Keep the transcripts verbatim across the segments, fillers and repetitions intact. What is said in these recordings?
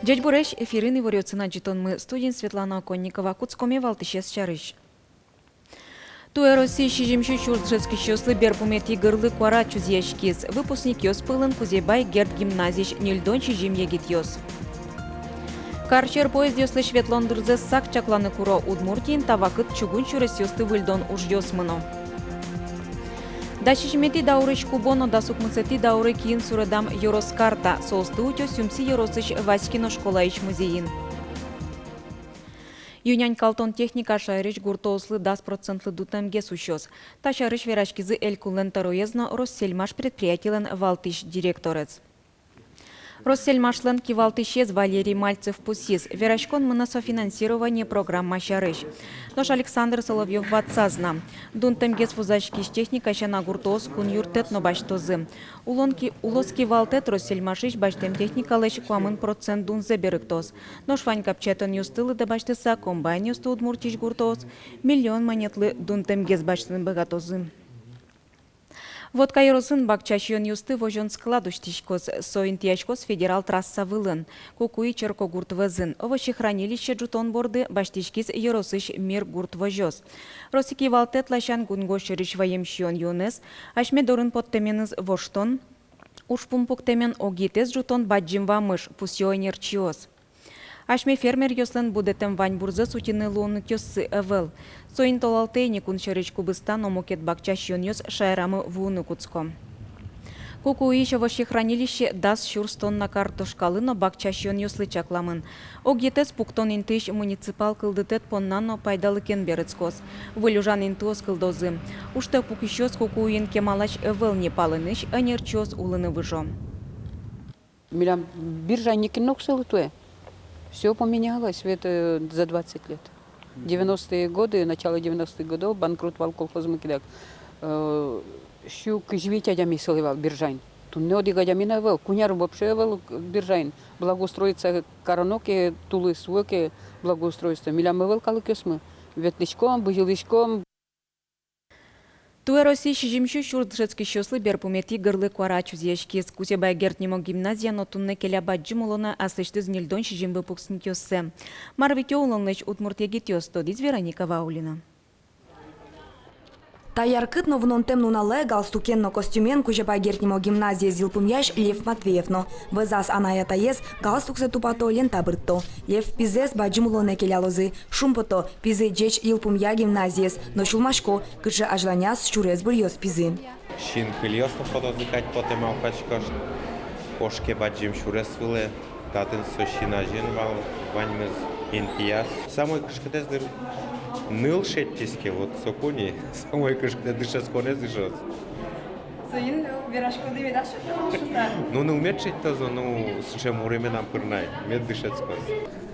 Ӟечбуресь! Эфирын «Иворъёсын» адӟытонмы. Студиын Светлана Оконникова. Кутскомы валтӥсез сярысь. Туэ Россиысь сизьым сю сюрс дышетскисьёслы берпуметӥ гырлы куара чузъяськиз. Выпускникъёс пӧлын Кузебай Герд гимназиысь ньыльдон сизьым егитъёс. Кар сьӧр поездъёслэсь ветлон дырзэс сак чакланы куро. Удмуртиын та вакыт чугун сюресъёсты выльдон ужъёс мыно. Дас сизьыметӥ даурысь кубо но дас укмысэтӥ дауры киын суредам ёрос карта. Соосты утё Сюмси ёросысь Васькино школаысь музейын. Ю-нянь калтон техника шаерысь гуртоослы дас процентлы дунтэмгес усёз. Та сярысь вераськизы Элькунлэн тӧроез но Россельмаш предприятилэн валтӥсь директорез. Россельмашлэн кивалтӥсез Валерий Мальцев пусйиз, вераськон мынэ софинансирование программа сярысь. Нош Александр Соловьёв ватсаз на: дунтэмгес вузаськись техника сяна гуртоос кун юрттэт но басьтозы. Улон ки-, улос кивалтэт Россельмашысь басьтэм техникалэсь куамын процент дунзэ берыктоз. Нош вань капчиятонъёсты лыдэ басьтыса, комбайнъёсты Удмуртиысь гуртоос миллион манетлы дунтэмгес басьтыны быгатозы. Вотка ёросын бакча сиёнъёсты возён склад усьтӥськоз. Со интыяськоз федерал трасса вылын, Кукуи черкогурт вӧзын. Овощехранилище ӝутон борды басьтӥськиз ёросысь «Мир» гурт возёс. Россия кивалтэт ласянь гунго сьӧрысь ваем сиён-юонэз, асьме дорын поттэменыз воштон ужпум пуктэмен, огъетэз ӝутон бадӟым вамыш, пусъё ӧнерчиос. Асьме фермеръёслэн будэтэм ваньбурзэс утьыны луонлыкъёссы ӧвӧл. Соин толалтэ ини кун сьӧрысь кубыста но мукет бакча сиёнъёс шаерамы вуыны кутско. Кукуиысь овощехранилище дас сюрс тонна картошкалы но бакча сиёнъёслы чакламын. Огъетэз пуктон интыысь муниципал кылдытэт понна но пайдалыкен берытскоз. Выль ужан интыос кылдозы. Ужтэ пукисьёс Кукуиын кемалась ӧвӧл ни, палэнысь ӧнерчиос улыны выжо. Милям биржаын нокин но уг сылы туэ. Всё поменялось ведь, э, за двадцать лет. Девяностые годы, начало девяностых годов, банкрот вал колхозмы кидак. Э, сю кызь вить адями сылэ вал биржаын. Туннэ одӥг адями но ӧвӧл, куняр вообще ӧвӧл биржаын. Благоустроиться кароно ке, тулыс вуэ ке, благоустройство. Милям ӧвӧл калыкъёсмы. Ветлӥськом, бызьылӥськом. Туэ Россиысь сизьым сю сюрс дышетскисьёслы берпуметӥ гырлы куара чузъяськиз. Кузебай Герд нимо гимназия но туннэ келя бадӟым улонэ, аслэсьтыз ньыльдон сизьым выпускникъёссэ. Мар витё улонлэсь удмурт егитъёс, тодӥз Вероника Ваулина. Та яркыт но вунонтэм нуналэ галстукен но костюмен Кузебай Герд нимо гимназиез йылпумъясь Лев Матвеев но. Вӧзаз анай-атаез галстуксэ тупато, лента быртто. Лев пизэс бадӟым улонэ келялозы. Шумпото, пизы ӟеч йылпумъя гимназиез, но сюлмасько, кыӵе азьланяз сюрес быръёз пизы. Синкылиос но потозы кадь потэ, малпасько, кошке бадӟым сюрес вылэ. Татын со син азьын вал, ваньмыз интыяз. Самой кышкытэз, дыр, ныл шедьтӥз ке, вот соку ни самой кышкытэз дышетсконэз ышоз. Соин вераськоды, мед ас шедьтоз шуса. Ну, ныл мед шедьтоз но, ну, сыӵе муремен ам пыр на ай, мед дышетскоз.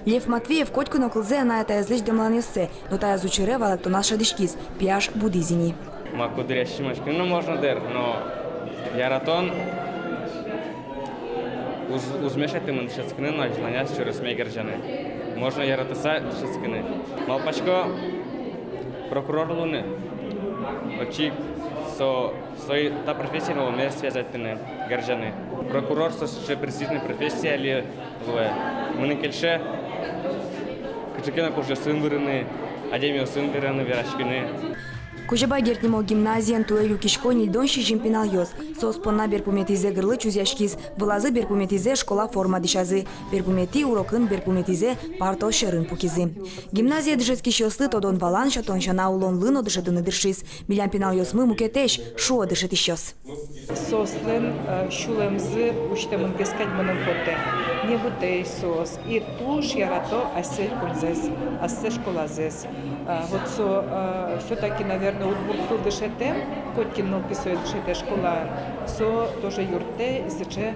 Лев Матвеев котьку но кылзэ анай-атаезлэсь дэмланъёссэ, но таяз учыре валэктоназ шӧдӥськиз: пияш будӥз ини. Ма, куддыръя синмаськыны но можно, дыр, но яратон уз-, уз мешайтымын дышетскыны но азьланяз сюресме герӟаны. Можно яратыса дышетскыны. Малпасько прокурор луыны. Отчы ик со, со и та профессия но мед связать карыны, герӟаны. Прокурор со сыӵе престижной профессия али луэ. Мыным кельше кыӵе ке но кужъёсын вырыны, адямиосын вераны, вераськыны. Кузебай Герд нимо гимназиен туэ люкисько ньыльдон сизьым пиналъёс. Соос понна берпуметӥзэ гырлы чузъяськиз. Вылазы берпуметӥзэ школа форма дӥсязы. Берпуметӥ урокын берпуметӥзэ парта сьӧрын пукизы. Гимназие дышетскисьёслы тодон-валан сётон сяна улонлы но дышетыны тыршиз. Милям пиналъёсмы мукетэсь, шуо дышетӥсьёс. Соослэн, э, сюлэмзы усьтэмын гес кадь мыным потэ. Небытэсь соос и туж ярато асьсэ элькунзэс, асьсэ школазэс. Э, вот со, э, всё-таки, наверное, удмурт кыл дышетэм, котькин нылпи сое дышетэ школаын, со тоже юрттэ, и сыӵе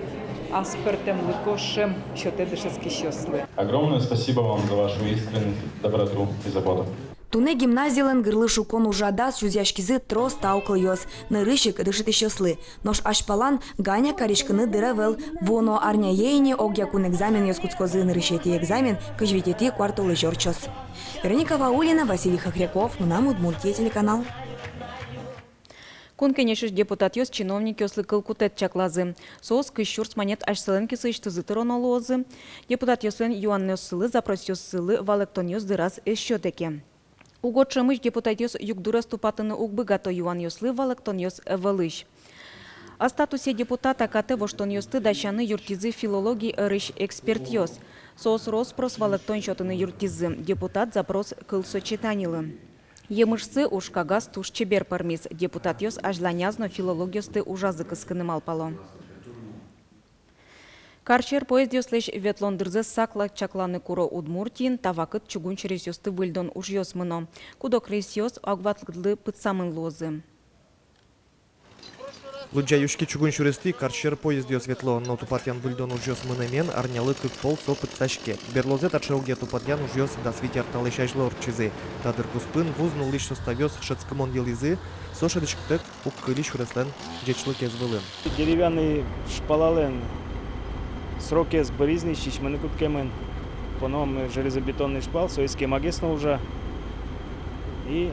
аспӧртэмлыко шӧм сётэ дышетскисьёслы. Огромное спасибо вам за вашу искренность, доброту и заботу. Туннэ гимназилэн гырлы шуккон ужрадаз чузъяськизы трос тау кылъёс, нырысь ик дышетӥсьёслы. Нош азьпалан ганяк кариськыны дыр ӧвӧл. Вуоно арняе ини огъякун экзаменъёс кутскозы, нырысетӥ экзамен кызь витетӥ куартолэзе ортчоз. Вероника Ваулина, Василий Хохряков, «Мынам Удмуртие» телеканал. Кун Кенешысь депутатъёс чиновникъёслы кыл кутэт чаклазы. Соос кызь сюрс манет асьсэлэн кисыысьтызы тыроно луозы. Депутатъёслэн юанъёссылы, запросъёссылы валэктонъёс дыраз ӧз сётэ ке. Уго ӵемысь депутатъёс югдурез тупатыны уг быгато, юанъёслы валэктонъёс ӧвӧлысь. О статусе депутата катэ воштонъёсты дасяны юрттӥзы филологи ӧрысь экспертъёс. Соос рос-прос валэктон сётыны юрттӥзы. Депутат запрос кылсочетанилы. Емышсы, ужкагаз туж чебер пӧрмиз, депутатъёс азьланяз но филологъёсты ужазы кыскыны малпало. Карсьӧр поездъёслэсь ветлон дырзэс саклык чакланы куро. Удмуртиын та вакыт чугун сюресъёсты выльдон ужъёс мыно. Куд-ог рейсъёс ог вакытлы пытсамын луозы. Лудӟа-Юськи чугун сюрестӥ карсьӧр поездъёс ветло, но тупатъян-выльдон ужъёс мынэмен арнялы кык пол со пытсаське. Берлозэ таӵе огъя тупатъян ужъёс дас вить ар талэсь азьло ортчизы. Та дыр куспын вуз нуллӥсь составъёс шӧдскымон йылӥзы, со шӧдӥськытэк уг кыльы сюреслэн ӟечлыкез вылын. Деревянный шпалалэн срокез быриз ни, сисьмыны кутскемын. Поном железобетонный шпал, со эскемагес но ужа. И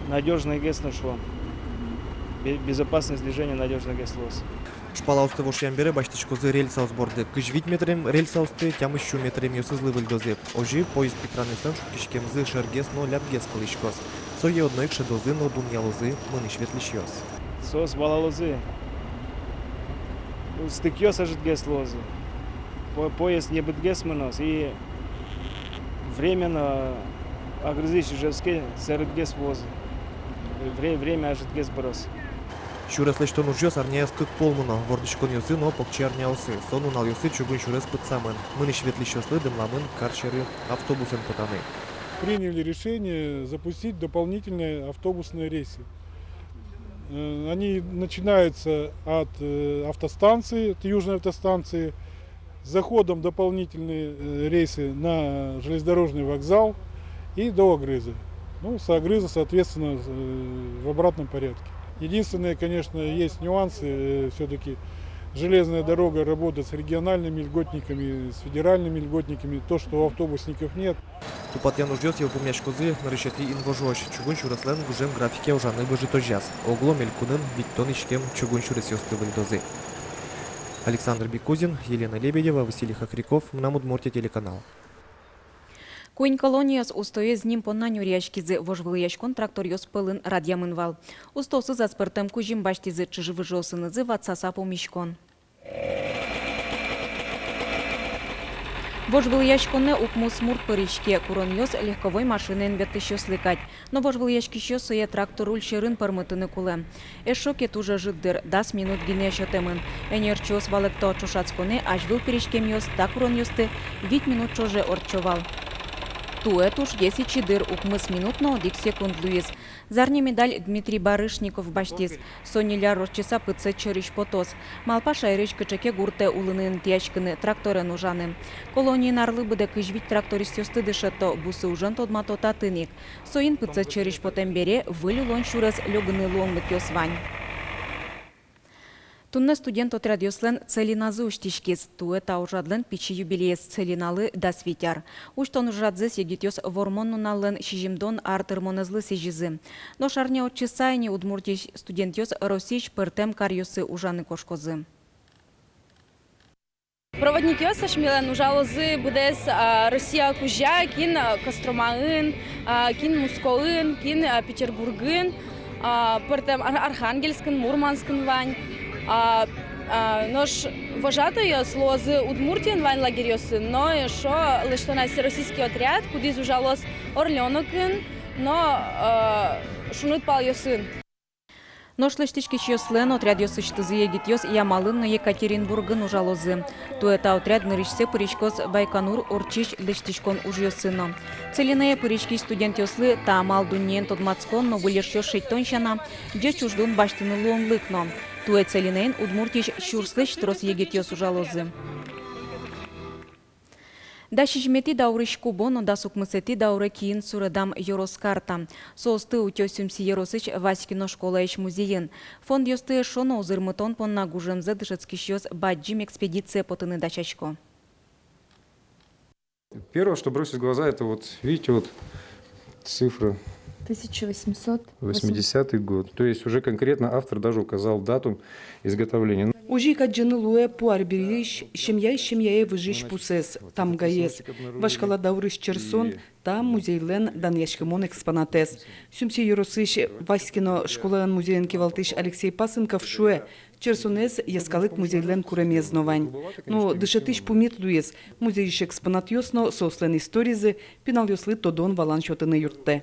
надёжнойгес но, шуом. Бе-, безопасность движения надёжнойгес луоз. Шпалаосты вошъям бере басьтӥськозы рельсаос борды. Кызь вить метрем рельсаосты тямыс сю метремъёсызлы выльдозы. Озьы поезд питранъёслэн шуккиськемзы шергес но лябгес кылӥськоз. Сое одно ик шӧдозы но дунъялозы мынӥсь-ветлӥсьёс. Соос валалозы. Стыкъёс ӧжытгес луозы. По-, поезд небытгес мыноз и временно огрызысь Ижевске сэрытгес вуозы. Вре-, время ӧжытгес быроз. Сюрес лэсьтон ужъёс арняяз кык пол мыно, вордӥськонъёсы но покчи арняосы. Со нуналъёсы чугун сюрес пытсамын. Мынӥсь-ветлӥсьёслы дэмламын карсьӧры автобусэн потаны. Приняли решение запустить дополнительные автобусные рейсы. Э, они начинаются от, э, автостанции, от южной автостанции, с заходом дополнительные, э, рейсы на железнодорожный вокзал и до Огрыза. Ну, с Огрыза, соответственно, э, в обратном порядке. Единственное, конечно, есть нюансы, э, всё-таки железная дорога работает с региональными льготниками, с федеральными льготниками. То, что у автобусников нет. Тупатъян ужъёс йылпумъяськозы нырысетӥ инвожоозь. Чугун сюреслэн гужем графике ужаны выжытозяз. Оглом элькунын витьтон иськем чугун сюресъёсты выльдозы. Александр Бекузин, Елена Лебедева, Василий Хохряков, «Мынам Удмуртие» телеканал. Куинь колониос устоез ним понна нюръяськизы. Вожвылъяськон тракторъёс пӧлын радъямын вал. Устоосыз аспӧртэм кузьым басьтӥзы, чыжы-выжыосынызы ватсаса пумиськон. Вожвылъяськонэ укмыс мурт пыриське. Куронъёс легковой машинаен ветлӥсьёслы кадь. Но вожвылъяськисьёс сое трактор уль сьӧрын пӧрмытыны кулэ. Эшшо ке туж ӧжыт дыр, дас минут гинэ сётэмын. Ӧнерчиос валэкто: ӵошатсконэ азьвыл пыриськемъёс та куронъёсты вить минут ӵоже ортчо вал. Туэ тужгес ичи дыр, укмыс минут но одӥг секунд луиз. Зарни медаль Дмитрий Барышников басьтӥз. Со ньыль ар ортчыса пытсэт сьӧрысь потоз. Малпа шаерысь кыӵе ке гуртэ улыны интыяськыны, тракторен ужаны. Колониын арлы быдэ кызь вить трактористъёсты дышето, бусы ужен тодмато татын ик. Соин пытсэт сьӧрысь потэм бере выль улон сюрес лёгыны луонлыкъёс вань. Туннэ студент отрядъёслэн целиназы усьтӥськиз. Туэ та ужрадлэн пичи юбилеез, целиналы дас вить ар. Усьтон ужрадзэс егитъёс Вормон нуналлэн сизьымдон ар тырмонэзлы сӥзизы. Нош арня ортчыса ини Удмуртиысь студентъёс Россиысь пӧртэм каръёсы ужаны кошкозы. Проводникъёс асьмелэн ужалозы быдэс, а, Россия кузя, кин, а, Костромаын, а, кин Мускоын, кин, а, Петербургын, а, пӧртэм Ар-, Архангельскын, Мурманскын вань. А, а, нош вожатойёс луозы Удмуртиын вань лагерьёсын, но эшшо лэсьтоно всероссийский отряд, кудӥз ужалоз Орлёнокын но, а, шуныт палъёсын. Нош лэсьтӥськисьёслэн отрядъёсысьтызы егитъёс Ямалын но Екатеринбургын ужалозы. Туэ та отряд нырысьсэ пыриськоз Байконур ортчись лэсьтӥськон ужъёсы но. Целинае пыриськись студентъёслы та амал дуннеен тодматскон но выль эшъёс шедьтон сяна, ӟеч уждун басьтыны луонлык но. Туэ целинаен Удмуртиысь сюрслэсь трос егитъёс ужалозы. Дас сизьыметӥ даурысь кубо но дас укмысэтӥ дауре киын суредам ёрос карта. Соосты утё Сюмси ёросысь Васькино школаысь музейын. Фондъёсты эшшо но узырмытон понна гужемзэ дышетскисьёс бадӟым экспедицие потыны дасясько. Первое, что бросилось в глаза, это вот, видите, вот цифра. Тысяча восемьсот восемьдесят. Восьмидесятый год. То есть уже конкретно автор даже указал дату изготовления. Озьы ик адӟыны луэ пу арбериысь, семьяысь семьяе выжись пусэз, тамгаез. Вашкала даурысь черсон — та музейлэн данъяськымон экспонатэз. Сюмси ёросысь Васькино школаын музейын кивалтӥсь Алексей Пасынков шуэ, черсонэз йӧскалык музейлэн куремез но вань. Но дышетӥсь пумит луиз: музейысь экспонатъёс но соослэн историзы пиналъёслы тодон-валан сётыны юрттэ.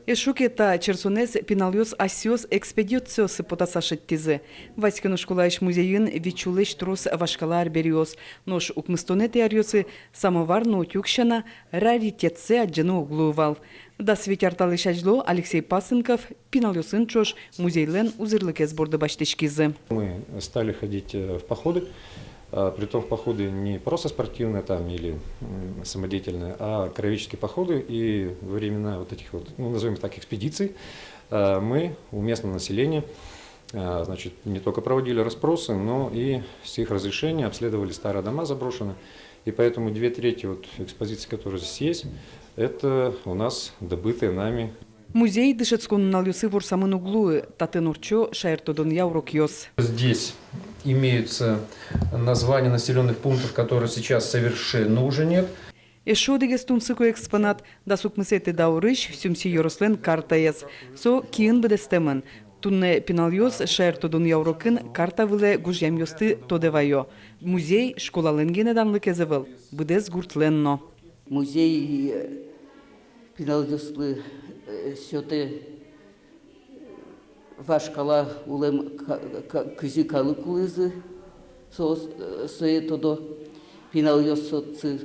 Эшшо ке та черсонэз пиналъёс асьсэос экспедициосы потаса шедьтӥзы. Васькино школаысь музейын вить сюлэсь трос вашкала арбериос, нош укмыстонэтӥ аръёсы самовар но утюг сяна раритетсэ адӟыны уг луы вал. Дас вить ар талэсь азьло Алексей Пасынков пиналъёсын ӵош музейлэн узырлыкез борды басьтӥськиз. Мы стали ходить, э, в походы, а, притом в походы не просто спортивные там или, м, самодеятельные, а краеведческие походы. И во времена вот этих вот, ну, назовём их так, экспедиций, а, мы у местного населения, а, значит, не только проводили расспросы, но и с их разрешения обследовали старые дома заброшенные. И поэтому две трети вот экспозиции, которые здесь есть, это у нас добытые нами. Музей дышетскон нуналъёсы ворсамын уг луы, татын ортчо шаертодонъя урокъёс. Здесь имеются названия населённых пунктов, которые сейчас совершенно уже нет. Эшшо одӥгез тунсыко экспонат — дас укмысэтӥ даурысь Сюмси ёрослэн картаез. Со киын быдэстэмын. Туннэ пиналъёс шаертодонъя урокын карта вылэ гожъямъёсты тодэ вайо. Музей школалэн гинэ данлыкез ӧвӧл, быдэс гуртлэн но. Музей, э, пиналъёслы, э, сётэ вашкала улэм ка-, ка-, кызьы калык улӥзы, соос, э, сое тодо. Пиналъёс отчы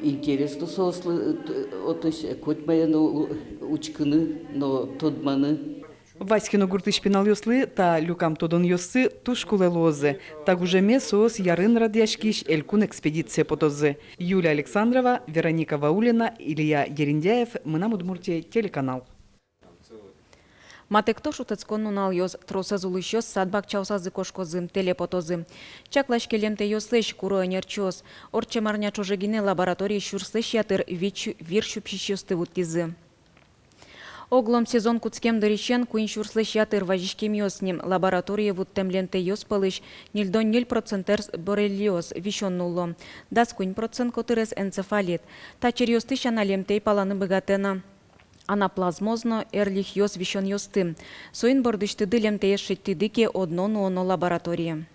интересно соослы, э, т-, отысь, э, котьмае но у-, учкыны но тодманы. Васькино гуртысь пиналъёслы та люкам тодонъёссы туж кулэ луозы. Та гужеме соос ярын радъяськись элькун экспедицие потозы. Юлия Александрова, Вероника Ваулина, Илья Дерендяев, «Мынам Удмуртие» телеканал. Матэкто шутэтскон нуналъёс. Тросэз улӥсьёс сад-бакчаосазы кошкозы, тэле потозы. Чаклаське лемтэйёслэсь, куро ӧнерчиос. Ортчем арня ӵоже гинэ лабораторие сюрслэсь ятыр вить-, вир сюпсисьёсты вуттӥзы. Оглом сезон кутскем дырысен куинь сюрслэсь ятыр вазиськемъёс ни. Лабораторие вуттэм лемтэйёс пӧлысь ньыльдон ньыль процентэз боррелиоз висён нулло. Дас куинь процент котырез — энцефалит. Та черъёсты сяна лемтэй паланы быгатэ на анаплазмоз но эрлихъёс висёнъёсты. Соин бордысьтыды лемтэез шедьтӥды ке, одно нуоно лабораторие.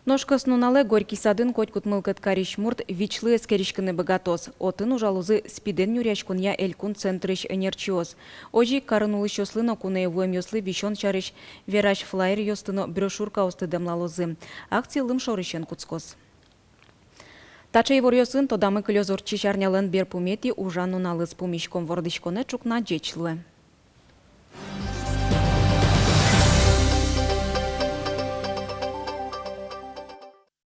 Нош кӧснуналэ Горький садын котькуд мылкыд карись мурт ВИЧ-лы эскериськыны быгатоз. Отын ужалозы СПИДэн нюръяськонъя элькун центрысь ӧнерчиос. Озьы ик карын улӥсьёслы но куное вуэмъёслы висён сярысь верась флаеръёсты но брошюркаосты дэмлалозы. Акция лымшорысен кутскоз. Таӵе иворъёсын тодамы кылёз ортчись арнялэн берпуметӥ ужан нуналыз. Пумиськом вордӥськонэ ӵукна. Ӟеч луэ.